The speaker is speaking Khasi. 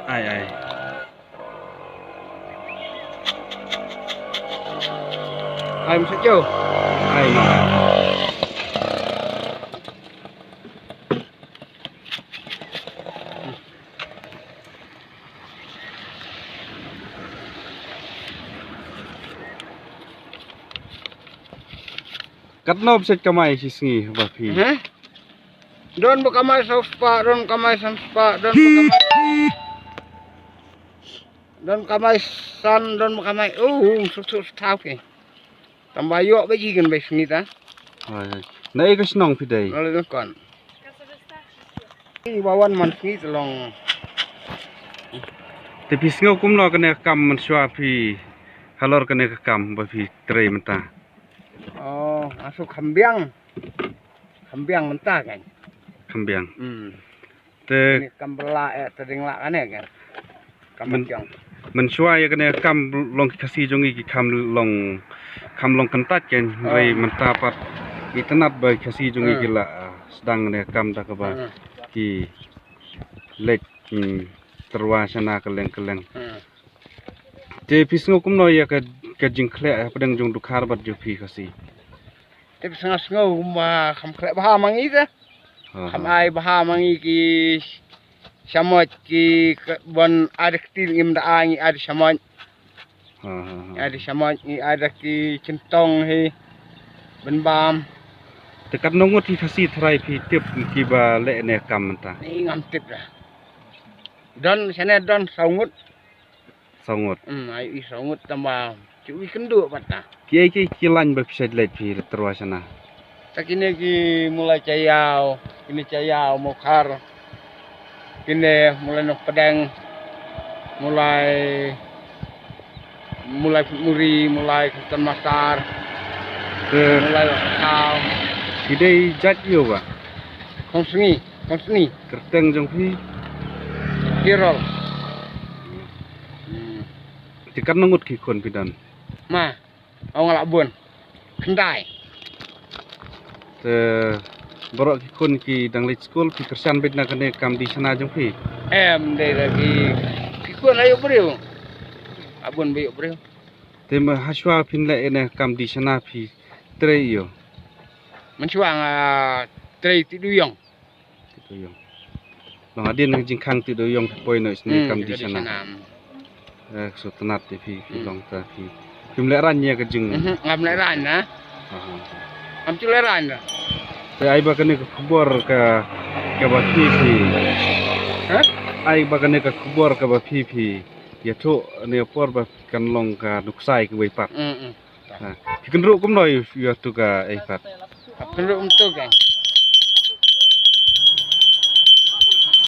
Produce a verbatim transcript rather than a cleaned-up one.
Ai, ai. Ai, masa jauh. Ai, ma. Katno phi kamai shi sngi ba phi? Heh? Don ba kamai saw spah, don kamai san spah, don ba kamai, don kamai san, don ba kamai, uh, suk suk thaw ki. Tang ba ïoh ba ji kan ba sngi ta. Hoi, hoi. Na ei ka shnong phi dei? Nalor Nongkon. Ei, ba wan man sngi te long. Te phi sngew kumno kane ka kam mynshuwa phi halor kane ka kam ba phi trei mynta? Oh, asu kham biang. Kham biang mynta kan. Kham biang. Hmm. Te kane kam bylla, eh, te dang lah kane kan. Kam men-, biang. Mynshuwa ïa kane kam long ki Khasi jong ngi ki kham long, kham long kyntait kan. Oh. Hynrei mynta pat itynnad ba ki Khasi jong ngi, hmm, ki la, ah, sdang kane kam da kaba, hmm, ki leit, hmm, tyrwa shana kylleng kylleng. Hmm. Te phi sngew kumno ïa ka, ka jingkhleh hapdeng jong Dkhar bad jong phi Khasi? Te phi sngew, sngew kumba kham khleh bha ma ngi te. Ha, ha. Kham ai bha ma ngi ki shamoit ki, ka, ban ai da kti, ngim da ai, ngi ai da shamoit. Ha, ha, ha. Ngi ai da shamoit, ngi ai da ki kyntong hi ban bam. Te katno ngut ki Khasi tharai phi tip kiba leh ne kam mynta? Ngi ngam tip da. Don shane don saw ngut. Saw ngut. Hmm, ai i saw ngut tang ba ki wi kynduh pat ta. Ki ei ki, ki lain ba phi shait leit phi tyrwa shana? Ta kine ki Mulai Chaïaw, kine Chaïaw Mawkhar. Kine Mulai Nongpdeng. Mulai, Mulai Phutmuri, Mulai Kyrtan Masar. Te Mulai Wakaw. Ki dei jait ïa u ba? Khongsngi, Khongsngi. Kyrteng jong phi? Kirol. Hmm. Te katno ngut ki khun phi don? Ma, ong la bun. Khyndai. Te baroh ki khun ki dang leit skul, phi kyrshan beit na kane kam die shana jong phi? Em, dei da ki, ki khun la ïoh briew. La bun ba ïoh briew. Te ma hashwa phin leh ne kam die shana phi trei ïoh? Mynshuwa nga trei ti du ïong. Ti du ïong. Long hadien ka jingkhang ti du ïong phi poi noh sini, hmm, kam die shana. Eh, so tnat te phi, phi, hmm, long ta phi. Phim leh rang ïa ka jing. Mhm, ngam leh rang na. Aha. Ngam ju leh rang na. Te ai ba kane ka khubor ka, kaba phi phi. Ha? Ai ba kane ka khubor kaba phi phi. Ïathuh ne por ba kan long ka nuksai kiwei pat. Mm, mm. Ha. Ki kynruh kumno ïa, ïa tu ka ei pat? Ka kynruh kumtu ka.